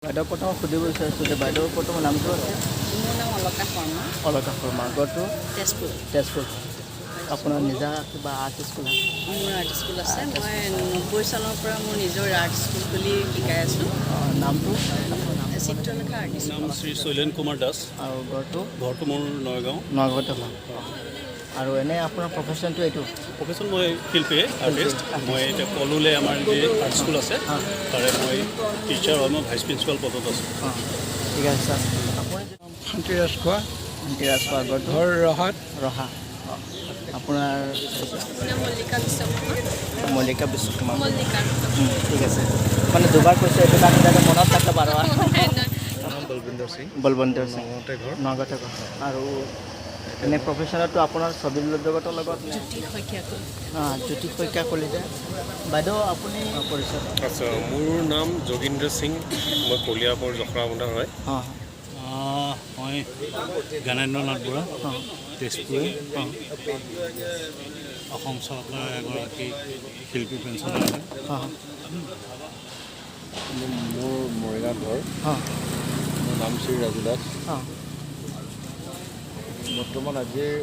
বাইদেউ, প্ৰথম সুধিব বিচাৰিছোঁ যে বাইদেউৰ প্ৰথম নামটো আছে? মোৰ নাম অলকা শৰ্মা। অলকা শৰ্মা। ঘৰটো? তেজপুৰ। তেজপুৰ। আপোনাৰ নিজা কিবা আৰ্ট স্কুল আছে? মোৰ আৰ্ট স্কুল আছে। মই 90 চনৰ পৰা মোৰ নিজৰ আৰ্ট স্কুল খুলি শিকাই আছোঁ। অঁ, নামটো আপোনাৰ নাম? Chitralekha art school. নাম শ্ৰী শৈলেন কুমাৰ দাস। আৰু ঘৰটো? ঘৰটো মোৰ নগাঁও। নগাঁৱতে হয়। আৰু এনে আপোনাৰ প্ৰফেশ্যনটো এইটো? প্ৰফেশ্যন মই শিল্পী, আৰ্টিষ্ট। মই এতিয়া কলোলে আমাৰ যি আৰ্ট স্কুল আছে, তাৰে মই টিচাৰ হয়। মই ভাইচ প্ৰিন্সিপাল পদত আছোঁ। অঁ, ঠিক আছে ছাৰ। আপুনি? শান্তি ৰাজখোৱা। শান্তি ৰাজখোৱা। ঘৰটো? ঘৰ ৰহাত। ৰহা। অঁ, আপোনাৰ? মোৰ নাম মল্লিকা বিশ্বকৰ্মা। মল্লিকা বিশ্বকুমাৰ। মল্লিকা। ঠিক আছে, মানে দুবাৰ কৈছে এইটো কাৰণে যাতে মনত থাকে বাৰু। নাম বলবিন্দৰ সিং। বলৱন্ত সিং। নগাঁৱতে ঘৰ। নগাঁৱতে ঘৰ। আৰু এনে প্ৰফেশ্যনতো আপোনাৰ ছবি জগতৰ লগত নে? জ্যোতি শইকীয়া। অঁ, জ্যোতি শইকীয়া কলিতা। বাইদেউ, আপুনি পৰিচয়? আচ্ছা, মোৰ নাম যোগীন্দ্ৰ সিং। মই কলিয়াবৰ জখৰাবন্ধাৰ হয়। অঁ। মই জ্ঞানেন্দ্ৰ নাথ বৰা, তেজপুৰ। অসম চৰকাৰৰ এগৰাকী শিল্পী পেঞ্চনাৰ হয়। অঁ। মোৰ মৰিগাঁৱত ঘৰ। মোৰ নাম শ্ৰী ৰাজু দাস। বৰ্তমান আজিৰ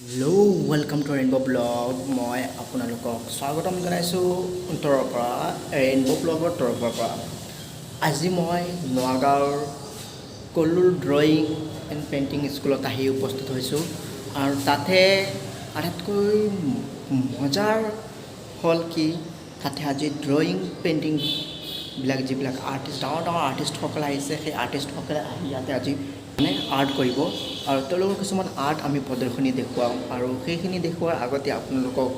Hello, welcome to Rainbow Vlog. মই আপোনালোকক স্বাগতম জনাইছোঁ তৰফৰ পৰা, ৰেইনব' ব্লগৰ তৰফৰ পৰা। আজি মই নগাঁৱৰ কল্লোল ড্ৰয়িং এণ্ড পেইণ্টিং স্কুলত আহি উপস্থিত হৈছোঁ আৰু তাতে আটাইতকৈ মজাৰ হ'ল কি, তাতে আজি ড্ৰয়িং পেইণ্টিংবিলাক যিবিলাক আৰ্টিষ্ট, ডাঙৰ ডাঙৰ আৰ্টিষ্টসকল আহিছে, সেই আৰ্টিষ্টসকলে আহি ইয়াতে আজি মানে আৰ্ট কৰিব আৰু তেওঁলোকৰ কিছুমান আৰ্ট আমি প্ৰদৰ্শনী দেখুৱাম। আৰু সেইখিনি দেখুওৱাৰ আগতে আপোনালোকক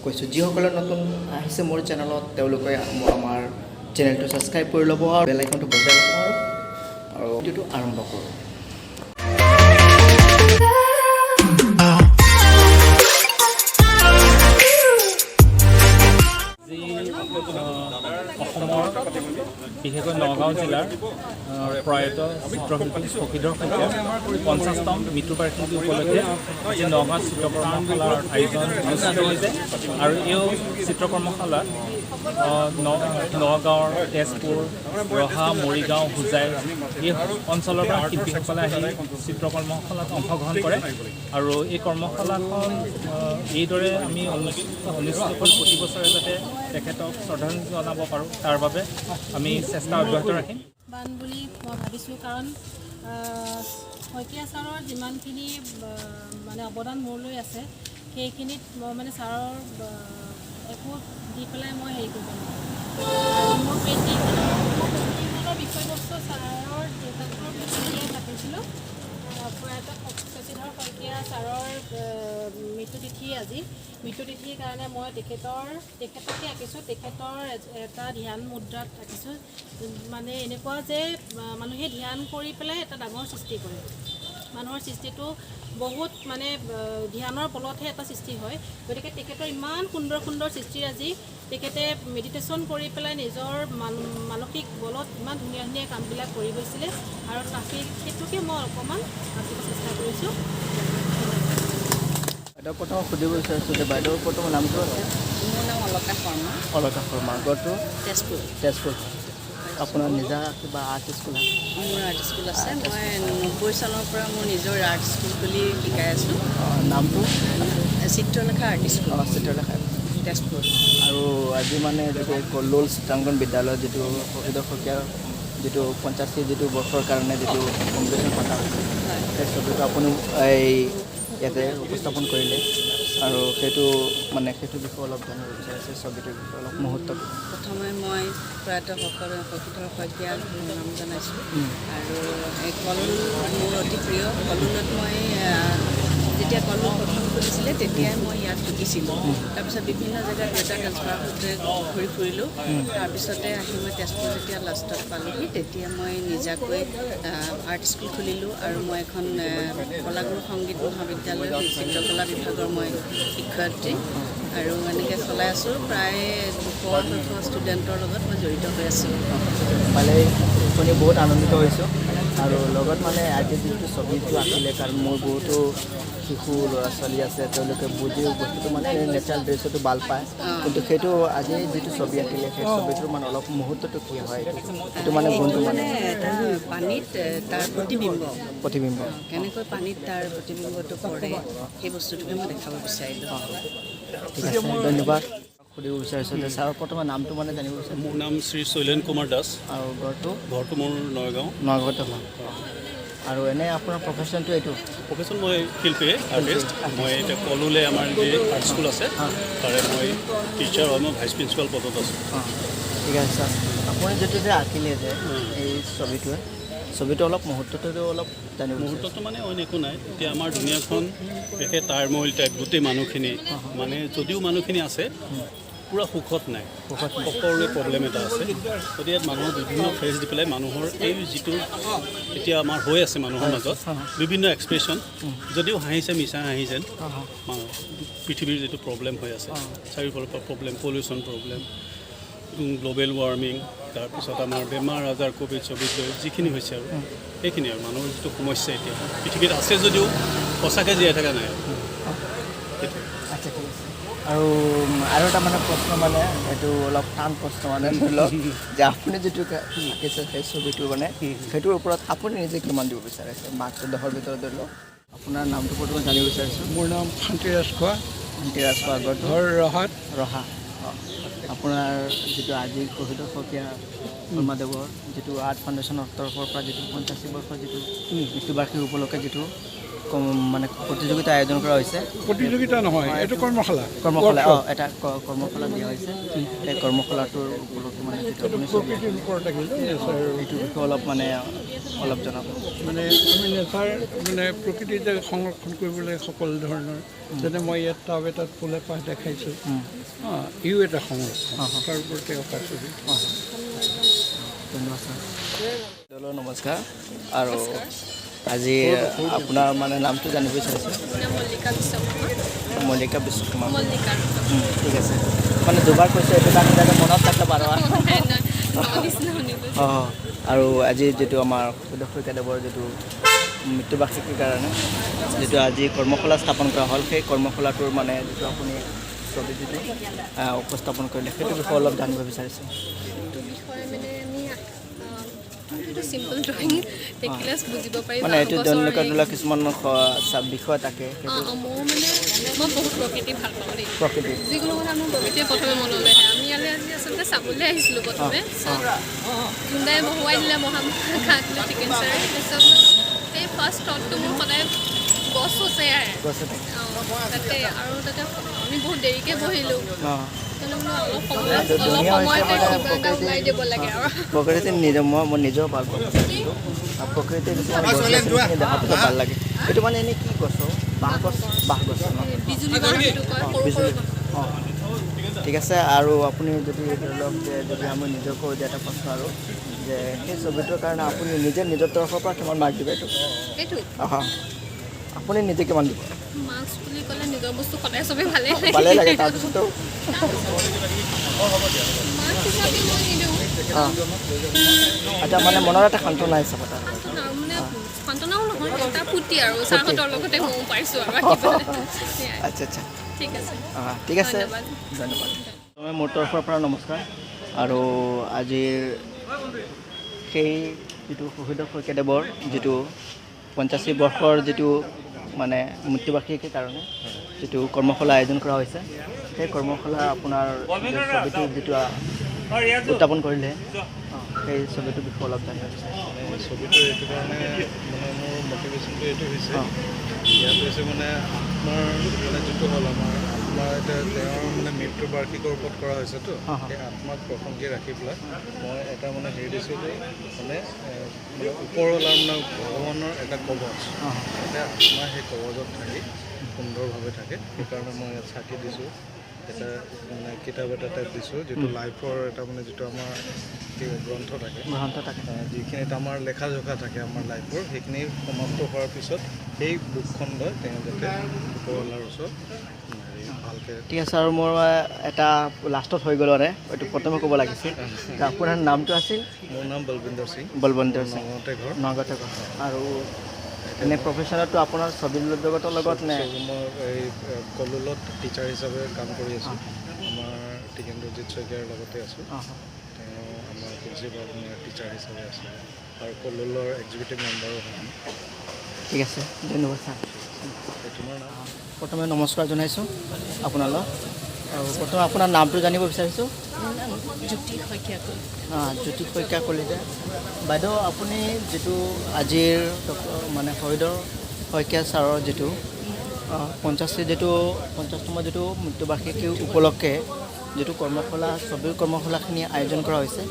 কৈছোঁ, যিসকলে নতুন আহিছে মোৰ চেনেলত, তেওঁলোকে আমাৰ চেনেলটো ছাবস্ক্ৰাইব কৰি ল'ব আৰু বেল আইকনটো বজাই ল'ব আৰু ভিডিঅ'টো আৰম্ভ কৰোঁ। আজি অসমৰ, বিশেষকৈ নগাঁও জিলাৰ প্ৰয়াত চিত্ৰশিল্পী শশীধৰ শইকীয়াৰ 50তম মৃত্যুবাৰ্ষিকী উপলক্ষে আজি নগাঁৱত চিত্ৰকৰ্মশালাৰ আয়োজন অনুষ্ঠিত হৈছে। আৰু এই চিত্ৰকৰ্মশালাত নগাঁৱৰ, তেজপুৰ, ৰহা, মৰিগাঁও, হোজাই এই অঞ্চলৰ পৰা শিল্পীসকলে আহি চিত্ৰকৰ্মশালাত অংশগ্ৰহণ কৰে। আৰু এই কৰ্মশালাখন এইদৰে আমি অনুষ্ঠিত কৰি প্ৰতি বছৰে যাতে তেখেতক শ্ৰদ্ধাঞ্জলি জনাব পাৰোঁ, তাৰ বাবে আমি চেষ্টা অব্যাহত ৰাখিম। বান বুলি মই ভাবিছোঁ, কাৰণ শইকীয়া ছাৰৰ যিমানখিনি মানে অৱদান মোলৈ আছে, সেইখিনিত মই মানে ছাৰৰ একো দি পেলাই মই হেৰি কৰিব নোৱাৰোঁ। আৰু মোৰ পেইণ্টিংখনৰ বিষয়বস্তু ছাৰৰ দেউতাকৰ বিষয়ে পাতিছিলোঁ। প্ৰয়াত শশীধৰ শইকীয়া ছাৰৰ মৃত্যুতিথি আজি। মৃত্যুতিথিৰ কাৰণে মই তেখেতকে আঁকিছোঁ। তেখেতৰ এটা ধ্যান মুদ্ৰাত আঁকিছোঁ। মানে এনেকুৱা যে মানুহে ধ্যান কৰি পেলাই এটা ডাঙৰ সৃষ্টি কৰে। মানুহৰ সৃষ্টিটো বহুত মানে ধ্যানৰ বলতহে এটা সৃষ্টি হয়। গতিকে তেখেতৰ ইমান সুন্দৰ সুন্দৰ সৃষ্টিৰাজি, তেখেতে মেডিটেশ্যন কৰি পেলাই নিজৰ মানসিক বলত ইমান ধুনীয়া ধুনীয়া কামবিলাক কৰি গৈছিলে আৰু তাকে সেইটোকে মই অকণমান আঁকিব চেষ্টা কৰিছোঁ। বাইদেউ, প্ৰথম সুধিব বিচাৰিছোঁ যে বাইদেউৰ প্ৰথম নামটো আছে? মোৰ নাম অলকা শৰ্মা। অলকা শৰ্মা। ঘৰটো? তেজপুৰ। তেজপুৰ। আপোনাৰ নিজা কিবা আৰ্ট স্কুল আছে? মোৰ আৰ্ট স্কুল আছে। মই 90 চনৰ পৰা মোৰ নিজৰ আৰ্ট স্কুল খুলি শিকাই আছোঁ। অঁ, নামটো? Chitralekha art school. অঁ, চিত্ৰলেখা। তেজপুৰ। আৰু আজি মানে যিটো কল্লোল চিত্ৰাংকন বিদ্যালয়ত যিটো শশীধৰ শইকীয়াৰ যিটো 85 যিটো বৰ্ষৰ কাৰণে যিটো কম্পিটিশ্যন পতা হৈছে, সেই ছবিটো আপুনি এই ইয়াতে উপস্থাপন কৰিলে আৰু সেইটো মানে সেইটো বিষয়ে অলপ জানিব বিচাৰিছে, ছবিটোৰ বিষয়ে অলপ মুহূৰ্তটো। প্ৰথমে মই প্ৰয়াত শশীধৰ শইকীয়াক প্ৰণাম জনাইছোঁ। আৰু এই কল্লোল মোৰ অতি প্ৰিয়। কল্লোলত মই যেতিয়া কল্লোল প্ৰথম খুলিছিলে, তেতিয়াই মই ইয়াত শিকিছিলোঁ। তাৰপিছত বিভিন্ন জেগাত দেউতাৰ ট্ৰেন্সফাৰ সূত্ৰে ঘূৰি ফুৰিলোঁ। তাৰপিছতে আহি মই তেজপুৰ যেতিয়া লাষ্টত পালোহি, তেতিয়া মই নিজাকৈ আৰ্ট স্কুল খুলিলোঁ আৰু মই এখন কলাগুৰু সংগীত মহাবিদ্যালয়ৰ চিত্ৰকলা বিভাগৰ মই শিক্ষয়িত্ৰী আৰু এনেকৈ চলাই আছোঁ। প্ৰায় 200 300 ষ্টুডেণ্টৰ লগত মই জড়িত হৈ আছোঁ। পালে শুনি বহুত আনন্দিত হৈছোঁ। আৰু লগত মানে আজি যিটো ছবিটো আঁকিলে, কাৰণ মোৰ বহুতো শিশু ল'ৰা ছোৱালী আছে, তেওঁলোকে বুজি বস্তুটো মানে নেচাৰেল দৃশ্যটো ভাল পায়, কিন্তু সেইটো আজি যিটো ছবি আঁকিলে সেই ছবিটোৰ মানে অলপ মুহূৰ্তটো কি হয়, সেইটো মানে গুণটো মানে এটা পানীত তাৰ প্ৰতিবিম্ব, প্ৰতিবিম্ব কেনেকৈ পানীত তাৰ প্ৰতিবিম্বটো পৰে, সেই বস্তুটোকে মই দেখাব বিচাৰিলোঁ। ঠিক আছে, ধন্যবাদ। সুধিব বিচাৰিছোঁ যে ছাৰৰ প্ৰথমে নামটো মানে জানিব বিচাৰিছোঁ। মোৰ নাম শ্ৰী শৈলেন কুমাৰ দাস। আৰু ঘৰটো? ঘৰটো মোৰ নগাঁও। নগাঁৱতে হয়। আৰু এনেই আপোনাৰ প্ৰফেশ্যনটো এইটো? প্ৰফেশ্যন মই শিল্পী, আৰ্টিষ্ট। মই এতিয়া কলুলে আমাৰ যি আৰ্ট স্কুল আছে তাৰে মই টিচাৰ হয়, মই ভাইচ প্ৰিন্সিপাল পদত আছোঁ। অঁ, ঠিক আছে ছাৰ। আপুনি যিটো যে আঁকিলে যে এই ছবিটোৱে, ছবিটো অলপ মুহূৰ্তটো অলপ জানিব। মুহূৰ্তটো মানে অইন একো নাই, এতিয়া আমাৰ দুনীয়াখন একে টাৰ্মইল টাইপ, গোটেই মানুহখিনি মানে যদিও মানুহখিনি আছে পূৰা সুখত নাই, সকলোৰে প্ৰব্লেম এটা আছে। গতিকে ইয়াত মানুহৰ বিভিন্ন ফেচ দি পেলাই মানুহৰ এই যিটো এতিয়া আমাৰ হৈ আছে মানুহৰ মাজত বিভিন্ন এক্সপ্ৰেশ্যন, যদিও হাঁহিছে মিছা হাঁহিছে, পৃথিৱীৰ যিটো প্ৰব্লেম হৈ আছে চাৰিওফালৰ পৰা problem, pollution problem, global warming, তাৰপিছত আমাৰ বেমাৰ আজাৰ, ক'ভিড চভিড লৈ যিখিনি হৈছে আৰু সেইখিনি আৰু মানুহৰ যিটো সমস্যা এতিয়া পৃথিৱীত আছে যদিও সঁচাকৈ জীয়াই থকা নাই আৰু সেইটোৱে। আচ্ছা, ঠিক আছে। আৰু আৰু এটা মানে প্ৰশ্ন, মানে এইটো অলপ টান প্ৰশ্ন, মানে ধৰি লওক যে আপুনি যিটো আঁকিছে সেই ছবিটো মানে সেইটোৰ ওপৰত আপুনি নিজে কিমান দিব বিচাৰিছে মাৰ্কটো 10ৰ ভিতৰত? ধৰি লওক আপোনাৰ নামটো প্ৰথমে জানিব বিচাৰিছোঁ। মোৰ নাম শান্তি ৰাজখোৱা। শান্তি ৰাজখোৱা। ঘৰটো? ঘৰ ৰহাত। ৰহা। আপোনাৰ যিটো আজি শহীদৰ শইকীয়া শৰ্মাদেৱৰ যিটো আৰ্ট ফাউণ্ডেশ্যনৰ তৰফৰ পৰা যিটো 85 বৰ্ষৰ যিটো মৃত্যুবাৰ্ষিকী উপলক্ষে যিটো মানে প্ৰতিযোগিতা আয়োজন কৰা হৈছে। প্ৰতিযোগিতা নহয়, এইটো কৰ্মশালা। কৰ্মশালা, অঁ, এটা কৰ্মশালা দিয়া হৈছে। সেই কৰ্মশালাটোৰ উপলক্ষে মানে যিটো আপুনি প্ৰকৃতিৰ ওপৰত আহিলে এইটোৰ বিষয়ে অলপ মানে অলপ জনাব। মানে আমি নেচাৰ মানে প্ৰকৃতি যে সংৰক্ষণ কৰিবলৈ সকলো ধৰণৰ, যেনে মই ইয়াত টাব এটাত ফুল এপাহ দেখাইছোঁ, অঁ, ইও এটা সংৰক্ষণ, তাৰ ওপৰতে অঁকা ছবি। ধন্যবাদ ছাৰ। নমস্কাৰ। আৰু আজি আপোনাৰ মানে নামটো জানিব বিচাৰিছোঁ। মল্লিকা বিশ্বকৰ্মা। মল্লিকা বিশ্বকৰ্মা। মল্লিকা। ঠিক আছে, মানে দুবাৰ কৈছোঁ এইটো কাৰণে যাতে মনত থাকে বাৰু। অঁ, আৰু আজি যিটো আমাৰ শহীদ শইকীয়াদেৱৰ যিটো মৃত্যুবাৰ্ষিকীৰ কাৰণে যিটো আজি কৰ্মশালা স্থাপন কৰা হ'ল, সেই কৰ্মশালাটোৰ মানে যিটো আপুনি ছবি যিটো উপস্থাপন কৰিলে সেইটো বিষয়ে অলপ জানিব বিচাৰিছোঁ। সেইটো বিষয়ে মানে আমি এইটো চিম্পল ড্ৰয়িং দেখিলে বুজিব পাৰি। মানে এইটো তেওঁলোকে ধৰি লওক কিছুমান বিষয় থাকে। অঁ, মোৰ মানে মই বহুত প্ৰকৃতি ভাল পাওঁ দেই। প্ৰকৃতি যিকোনো কথা মোৰ প্ৰকৃতিয়ে প্ৰথমে মনলৈ আহে। আমি ইয়ালৈ আজি আচলতে চাবলৈ আহিছিলোঁ প্ৰথমে, যোনদাই বহুৱাই দিলে মহা খাক চিকেন চাৰে, তাৰপিছত সেই ফাৰ্ষ্ট থটটো মোৰ সদায় গছ আছে। অঁ, তাতে আৰু তাতে আমি বহুত দেৰিকৈ বহিলোঁ। প্ৰকৃতি নিজৰ মই নিজেও ভাল পাওঁ। প্ৰকৃতিৰ কিছুমান গছ দেখাটো ভাল লাগে। এইটো মানে এনেই কি গছ? বাঁহ গছ। বাঁহ গছ। বিজুলী। অঁ, ঠিক আছে। আৰু আপুনি যদি ধৰি লওক যে যদি আমি নিজকো যে এটা প্ৰশ্ন আৰু যে সেই ছবিটোৰ কাৰণে আপুনি নিজে নিজৰ তৰফৰ পৰা কিমান মাৰ্ক দিব? এইটো অঁ, আপুনি নিজে কিমান দিব? মাৰ্কছ বুলি ক'লে নিজৰ বস্তু সদায় চবেই ভালেই লাগে। ভালেই লাগে। তাৰপিছতো আচ্ছা, মানে মনৰ এটা সান্তনা হিচাপত। সান্তনাও নহয়, এটা ফূৰ্তি আৰু ছাৰহঁতৰ লগতে ময়ো পাৰিছোঁ আৰু। আচ্ছা আচ্ছা, ঠিক আছে। অঁ, ঠিক আছে, ধন্যবাদ। মোৰ তৰফৰ পৰা নমস্কাৰ। আৰু আজিৰ সেই যিটো শহীদ শইকীয়াদেৱৰ যিটো 85 বৰ্ষৰ যিটো মানে মৃত্যুবাৰ্ষিকীৰ কাৰণে যিটো কৰ্মশালা আয়োজন কৰা হৈছে, সেই কৰ্মশালা আপোনাৰ ছবিটো যিটো উত্থাপন কৰিলে সেই ছবিটোৰ বিষয়ে অলপ জানিব বিচাৰিছোঁ। ছবিটো এইটো কাৰণে মানে মোৰ মটিভেশ্যনটো এইটো হৈছে, ইয়াত হৈছে মানে আত্মাৰ মানে যিটো হ'ল আমাৰ আত্মা এতিয়া তেওঁৰ মানে মৃত্যু বাৰ্ষিকৰ ওপৰত কৰা হৈছেতো, সেই আত্মাক প্ৰসংগী ৰাখি পেলাই মই এটা মানে হেৰি দিছোঁ যে মানে মানে ওপৰৱালাৰ মানে ভগৱানৰ এটা কবচ, যাতে আত্মা সেই কবচত থাকি সুন্দৰভাৱে থাকে, সেইকাৰণে মই ইয়াত চাকি দিছোঁ, এটা মানে কিতাপ এটা টাইপ দিছোঁ, যিটো লাইফৰ এটা মানে যিটো আমাৰ গ্ৰন্থ থাকে, যিখিনিত আমাৰ লেখা জোখা থাকে আমাৰ লাইফৰ, সেইখিনি সমাপ্ত হোৱাৰ পিছত সেই বুকখন লৈ তেওঁ যাতে ওপৰৱালাৰ ওচৰত ভালকৈ। ঠিক আছে। আৰু মোৰ এটা লাষ্টত হৈ গ'ল, মানে এইটো প্ৰথমে ক'ব লাগিছিল। আপোনাৰ নামটো আছিল? মোৰ নাম বলবিন্দৰ সিং। বলবিন্দৰ সিং। নগাঁৱতে ঘৰ। নগাঁৱতে ঘৰ। আৰু এনে প্ৰফেশ্যনতো আপোনাৰ ছবি জগতৰ লগত নে? মই এই কলোলত টিচাৰ হিচাপে কাম কৰি আছোঁ। আমাৰ টিকেন্দ্ৰজিৎ শইকীয়াৰ লগতে আছোঁ। তেওঁ আমাৰ প্ৰিন্সিপাল, মই টিচাৰ হিচাপে আছোঁ আৰু কলোলৰ এক্সিকিউটিভ মেম্বাৰো হয়। ঠিক আছে, ধন্যবাদ ছাৰ। তোমাৰ নাম? প্ৰথমে নমস্কাৰ জনাইছোঁ আপোনালোক আৰু প্ৰথমে আপোনাৰ নামটো জানিব বিচাৰিছোঁ। মোৰ নাম জ্যোতি শইকীয়া কলিতা। জ্যোতি শইকীয়া কলিতা বাইদেউ, আপুনি যিটো আজিৰ ডক্টৰ মানে শহীদৰ শইকীয়া ছাৰৰ যিটো 50তম যিটো মৃত্যুবাৰ্ষিকী উপলক্ষে যিটো কৰ্মশালা, ছবিৰ কৰ্মশালাখিনি আয়োজন কৰা হৈছে,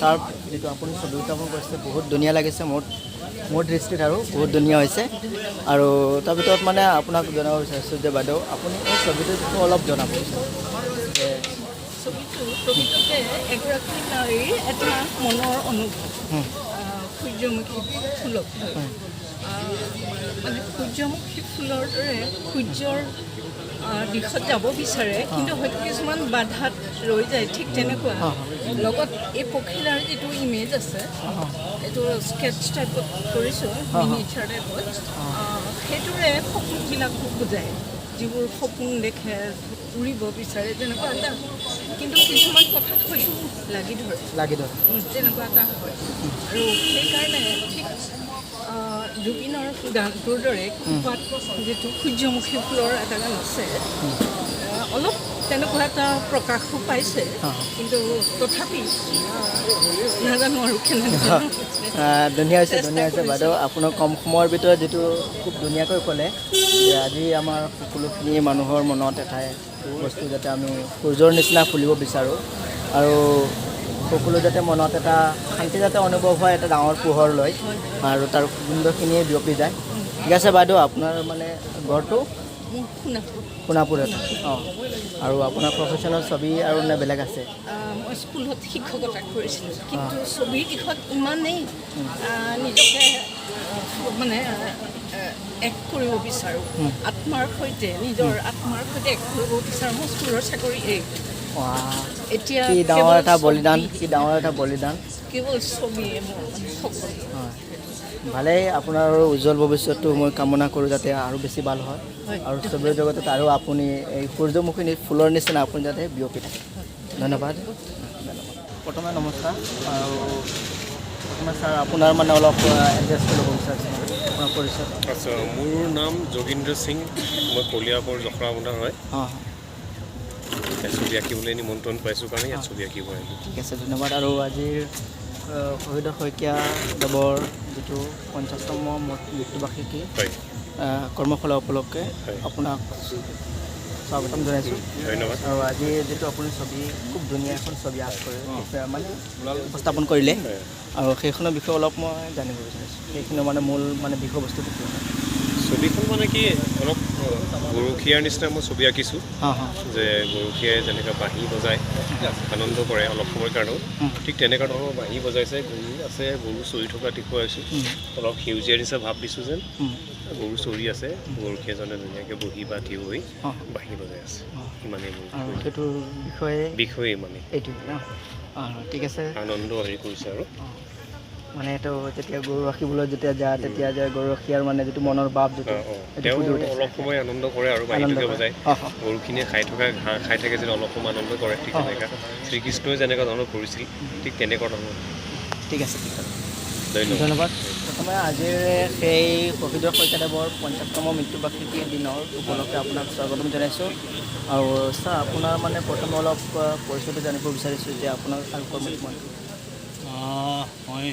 তাৰ যিটো আপুনি ছবি উত্থাপন কৰিছে, বহুত ধুনীয়া লাগিছে মোৰ দৃষ্টিত আৰু বহুত ধুনীয়া হৈছে। আৰু তাৰ ভিতৰত মানে আপোনাক জনাব বিচাৰিছোঁ যে বাইদেউ, আপুনি এই ছবিটোৰ বিষয়ে অলপ জনাব বিচাৰিছোঁ যে ছবিটো প্ৰকৃততে এগৰাকী নাৰীৰ এটা মনৰ অনুভৱ, সূৰ্যমুখী ফুলক লৈ। মানে সূৰ্যমুখী ফুলৰ দৰে সূৰ্যৰ দিশত যাব বিচাৰে, কিন্তু হয়তো কিছুমান বাধাত ৰৈ যায়, ঠিক তেনেকুৱা। লগত এই পখিলাৰ যিটো ইমেজ আছে, এইটো স্কেটছ টাইপত কৰিছোঁ, মিনিচাৰ টাইপত। সেইটোৰে সপোনবিলাকো বুজায়, যিবোৰ সপোন দেখে, উৰিব বিচাৰে, তেনেকুৱা এটা। কিন্তু কিছুমান কথাত হয়তো লাগি ধৰে। লাগি ধৰে। তেনেকুৱা এটা হয়। আৰু সেইকাৰণে ঠিক জুবিনৰ গানটোৰ দৰে খোপাত যিটো সূৰ্যমুখী ফুলৰ এটা গান আছে, অলপ তেনেকুৱা এটা প্ৰকাশো পাইছে। কিন্তু তথাপি নাজানো আৰু কেনেধৰণৰ হৈছে। ধুনীয়া হৈছে। চেষ্টা ধুনীয়া হৈছে। কৰিছোঁ। বাইদেউ, আপোনাৰ কম সময়ৰ ভিতৰত যিটো খুব ধুনীয়াকৈ ক'লে যে আজি আমাৰ সকলোখিনি মানুহৰ মনত এটাই বস্তু, যাতে আমি সূৰ্যৰ নিচিনা ফুলিব বিচাৰোঁ আৰু সকলো যাতে মনত এটা শান্তি যাতে অনুভৱ হয়, এটা ডাঙৰ পোহৰ লৈ আৰু তাৰ সুগন্ধখিনিয়ে বিয়পি যায়। ঠিক আছে বাইদেউ, আপোনাৰ মানে ঘৰটো? মোৰ সোণাপুৰ। সোণাপুৰত। অঁ, আৰু আপোনাৰ প্ৰফেশ্যনেল ছবি আৰু নে বেলেগ আছে? মই স্কুলত শিক্ষকতা কৰিছিলোঁ, কিন্তু ছবিৰ দিশত ইমানেই নিজকে মানে এক কৰিব বিচাৰোঁ আত্মাৰ সৈতে, নিজৰ আত্মাৰ সৈতে এক কৰিব বিচাৰোঁ। মই স্কুলৰ চাকৰি এৰি এতিয়া কি ডাঙৰ কেৱল এটা বলিদান! কি ডাঙৰ এটা বলিদান! কেৱল ছবিয়ে মোৰ মানে সকলো। হয়, ভালেই। আপোনাৰ উজ্জ্বল ভৱিষ্যতটো মই কামনা কৰোঁ, যাতে আৰু বেছি ভাল হয় আৰু ছবিৰ জগতত আৰু আপুনি এই সূৰ্যমুখী ফুলৰ নিচিনা আপুনি যাতে বিয়পি থাকে। ধন্যবাদ, ধন্যবাদ। প্ৰথমে নমস্কাৰ আৰু প্ৰথমে ছাৰ, আপোনাৰ মানে অলপ এড্ৰেছটো ল'ব বিচাৰিছোঁ, আপোনাৰ পৰিচয়। আচ্ছা, মোৰ নাম যোগীন্দ্ৰ সিং। মই কলিয়াবৰ জখৰাবন্ধাৰ হয়। ইয়াত ছবি আঁকিবলৈ নিমন্ত্ৰণ পাইছোঁ কাৰণে ইয়াত ছবি আঁকিব আহিলোঁ। ঠিক আছে, ধন্যবাদ। আৰু আজিৰ শহীদ শইকীয়া দেৱৰ যিটো 50তম মৃত্যুবাৰ্ষিকী কৰ্মশালা উপলক্ষে আপোনাক স্বাগতম জনাইছোঁ। ধন্যবাদ। আৰু আজি যিটো আপুনি ছবি, খুব ধুনীয়া এখন ছবি আৰ্ট কৰে, মানে উপস্থাপন কৰিলে, আৰু সেইখনৰ বিষয়ে অলপ মই জানিব বিচাৰিছোঁ। সেইখনৰ মানে মূল মানে বিষয়বস্তুটো কি হয়? ছবিখন মানে কি, অলপ গৰখীয়াৰ নিচিনা মই ছবি আঁকিছোঁ যে গৰখীয়াই যেনেকৈ বাঁহী বজায়, আনন্দ কৰে অলপ সময়ৰ কাৰণেও, ঠিক তেনেকুৱা ধৰণৰ বাঁহী বজাইছে। গৰু আছে, গৰু চৰি থকা দেখুৱাইছোঁ। অলপ সেউজীয়া নিচিনা ভাৱ দিছোঁ যেন গৰু চৰি আছে, গৰখীয়াজনে ধুনীয়াকৈ বহি বা থিয় হৈ বাঁহী বজাই আছে। ইমানেই মোৰ আৰু সেইটোৰ বিষয়ে? বিষয়ে ইমানেই। এইটোৱে ন? অঁ, ঠিক আছে। আনন্দ হেৰি কৰিছে আৰু। মানে এইটো যেতিয়া গৰু ৰাখিবলৈ যেতিয়া যায়, তেতিয়া যে গৰুৰখীয়াৰ মানে যিটো মনৰ ভাৱ যিটো সেইটো তেওঁ ফুটি উঠে। অলপ সময় আনন্দ কৰে আৰু আনন্দ বাঁহীটোকে কৰে। বজায়। অঁ, অঁ। গৰুখিনিয়ে খাই থকা ঘাঁহ খাই থাকে যেন অলপ সময় আনন্দ কৰে, ঠিক তেনেকুৱা শ্ৰীকৃষ্ণই যেনেকুৱা ধৰণৰ কৰিছিল, ঠিক তেনেকুৱা ধৰণৰ। ঠিক আছে, ঠিক আছে। ধন্যবাদ। ধন্যবাদ। প্ৰথমে আজিৰ সেই শহীদৰ শইকীয়াদেৱৰ 50তম মৃত্যুবাৰ্ষিকী দিনৰ উপলক্ষে আপোনাক স্বাগতম জনাইছোঁ। আৰু ছাৰ, আপোনাৰ মানে প্ৰথমে অলপ পৰিচয়টো জানিব বিচাৰিছোঁ যে আপোনাৰ আৰু কৰ্ম। মই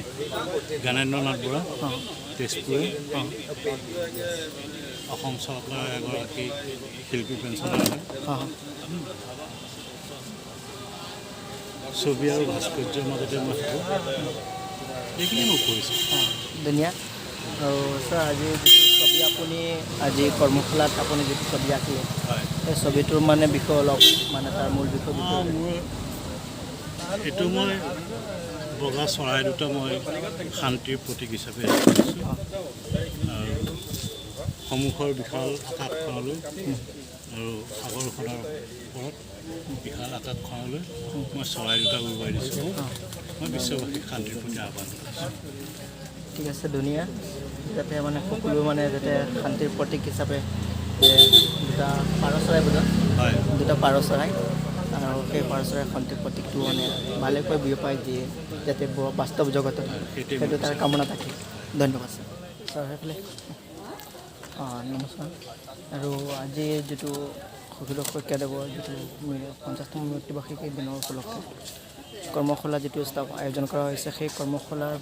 জ্ঞানেন্দ্ৰ নাথ বৰা, তেজপুৰ, অসম চৰকাৰৰ এগৰাকী শিল্পী পেঞ্চনাৰ হয়। ছবি আৰু ভাস্কৰ্যৰ মাজতে মই থাকোঁ। এইখিনিয়ে মোক কৰিছোঁ। ধুনীয়া। আৰু ছাৰ, আজি যিটো ছবি আপুনি আজি কৰ্মশালাত আপুনি যিটো ছবি আঁকিলে, সেই ছবিটোৰ মানে বিষয় অলপ, মানে তাৰ মূল বিষয়। মোৰ এইটো মই বগা চৰাই দুটা মই শান্তিৰ প্ৰতীক হিচাপে ৰাখিছোঁ আৰু সন্মুখৰ বিশাল আকাশখনলৈ আৰু সাগৰখনৰ ওপৰত বিশাল আকাশখনলৈ মই চৰাই দুটা উৰুৱাই দিছোঁ। মই বিশ্ববাসীক শান্তিৰ প্ৰতি আহ্বান জনাইছোঁ। ঠিক আছে, ধুনীয়া। যাতে মানে সকলো মানে যাতে শান্তিৰ প্ৰতীক হিচাপে যে দুটা পাৰ চৰাই বোজা, দুটা পাৰ চৰাই, আৰু সেই পাৰ চৰাই শান্তিৰ প্ৰতীকটো মানে ভালেকৈ বিয়পাই দিয়ে যাতে বাস্তৱ জগতত, সেইটো তাৰ কামনা থাকে। ধন্যবাদ ছাৰ। ছাৰ, সেইফালে। অঁ, নমস্কাৰ। আৰু আজি যিটো শশীধৰ শইকীয়াদেৱৰ যিটো 50তম মৃত্যুবাৰ্ষিকী দিনৰ উপলক্ষে কৰ্মশালা যিটো আয়োজন কৰা হৈছে, সেই কৰ্মশালাৰ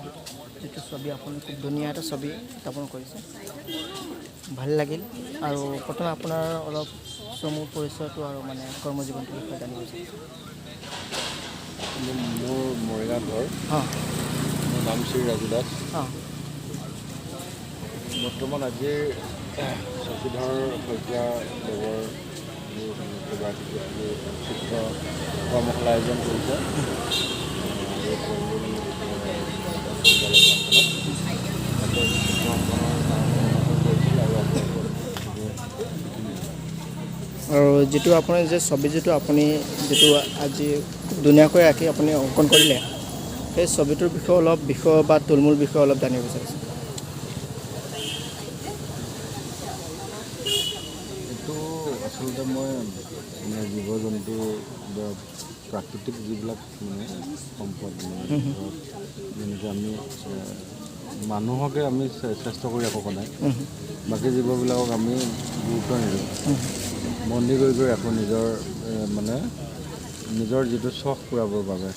যিটো ছবি আপুনি খুব ধুনীয়া এটা ছবি স্থাপন কৰিছে, ভাল লাগিল। আৰু প্ৰথমে আপোনাৰ অলপ চমু পৰিচয়টো আৰু মানে কৰ্মজীৱনটোৰ বিষয়ে জানিব বিচাৰিছোঁ। মোৰ মৰিগাঁৱত ঘৰ। মোৰ নাম শ্ৰী ৰাজু দাস। বৰ্তমান আজিৰ শশীধৰ শইকীয়া দেৱৰ মৃত্যুবাৰ্ষিকী আজি চিত্ৰ কৰ্মশালা আয়োজন কৰিছে এই কল্লোল বিদ্যালয় প্ৰাংগণত। তাতে চিত্ৰ অংকনৰ কাৰণে নিমন্ত্ৰণ কৰিছিল আৰু আপোনালোকৰ আৰু যিটো আপুনি যে ছবি যিটো আপুনি যিটো আজি খুব ধুনীয়াকৈ আঁকি আপুনি অংকন কৰিলে, সেই ছবিটোৰ বিষয়ে অলপ বিষয় বা তুলমূল বিষয়ে অলপ জানিব বিচাৰিছোঁ। এইটো আচলতে মই মানে জীৱ জন্তু বা প্ৰাকৃতিক যিবিলাক মানে সম্পদ, মানে ধৰক যেনেকৈ আমি মানুহকে আমি শ্ৰেষ্ঠ কৰি ৰাখোঁ সদায়, বাকী জীৱবিলাকক আমি গুৰুত্ব নিদিওঁ, বন্দী কৰি কৰি ৰাখোঁ নিজৰ মানে নিজৰ যিটো চখ পূৰাবৰ বাবে,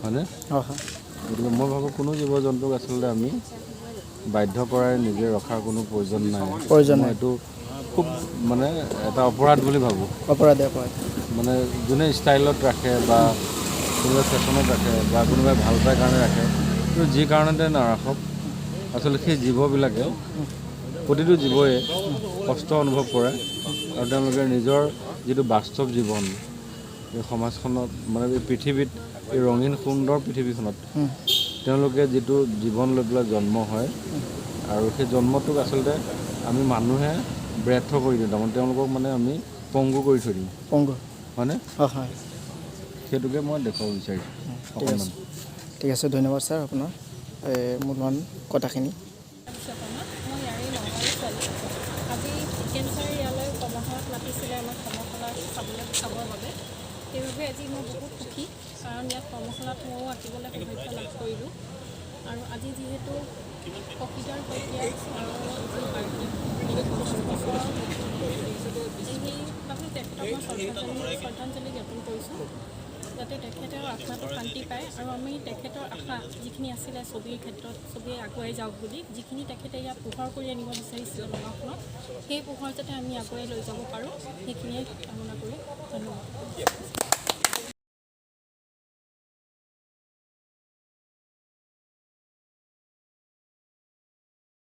হয়নে? হয় হয়। গতিকে মই ভাবোঁ কোনো জীৱ জন্তুক আচলতে আমি বাধ্য কৰাই নিজে ৰখাৰ কোনো প্ৰয়োজন নাই। প্ৰয়োজন মই নাই। এইটো খুব মানে এটা অপৰাধ বুলি ভাবোঁ। অপৰাধে অপৰাধ। মানে যোনে ষ্টাইলত ৰাখে বা কোনোবাই ফেশ্বনত ৰাখে বা কোনোবাই ভাল পায় কাৰণে ৰাখে, কিন্তু যি কাৰণতে নাৰাখক, আচলতে সেই জীৱবিলাকে, প্ৰতিটো জীৱই কষ্ট অনুভৱ কৰে আৰু তেওঁলোকে নিজৰ যিটো বাস্তৱ জীৱন এই সমাজখনত, মানে এই পৃথিৱীত, এই ৰঙীন সুন্দৰ পৃথিৱীখনত তেওঁলোকে যিটো জীৱন লৈ পেলাই জন্ম হয় আৰু সেই জন্মটোক আচলতে আমি মানুহে ব্যৰ্থ কৰি দিওঁ, তাৰমানে তেওঁলোকক মানে আমি পংগু কৰি থৈ দিওঁ। পংগু। হয়নে? হয় হয়। সেইটোকে মই দেখুৱাব বিচাৰিছোঁ। ঠিক আছে, অকণমান। ঠিক আছে, ধন্যবাদ ছাৰ আপোনাৰ এই মূল্যৱান কথাখিনি। বিশ্বকৰ্মা, মই ইয়াৰে নগাঁৱৰ ছোৱালী। আজি টিকেন ছাৰে ইয়ালৈ কৰ্মশালাত মাতিছিলে আমাক কৰ্মশালা চাবৰ বাবে। সেইবাবে আজি মই বহুত সুখী, কাৰণ ইয়াত কৰ্মশালাত ময়ো আঁকিবলৈ সৌভাগ্য লাভ কৰিলোঁ। আৰু আজি যিহেতু শশীধৰ শইকীয়া ছাৰৰ যি বাৰ্ষিক 50 বছৰ, সেইবাবে তেখেতক মই শ্ৰদ্ধাঞ্জলি জ্ঞাপন কৰিছোঁ, যাতে তেখেতৰ আত্মাটো শান্তি পায়। আৰু আমি তেখেতৰ আশা যিখিনি আছিলে ছবিৰ ক্ষেত্ৰত, ছবি আগুৱাই যাওক বুলি, যিখিনি তেখেতে ইয়াত পোহৰ কৰি আনিব বিচাৰিছিলে নগাঁওখনত, সেই পোহৰ যাতে আমি আগুৱাই লৈ যাব পাৰোঁ, সেইখিনিয়ে কামনা কৰি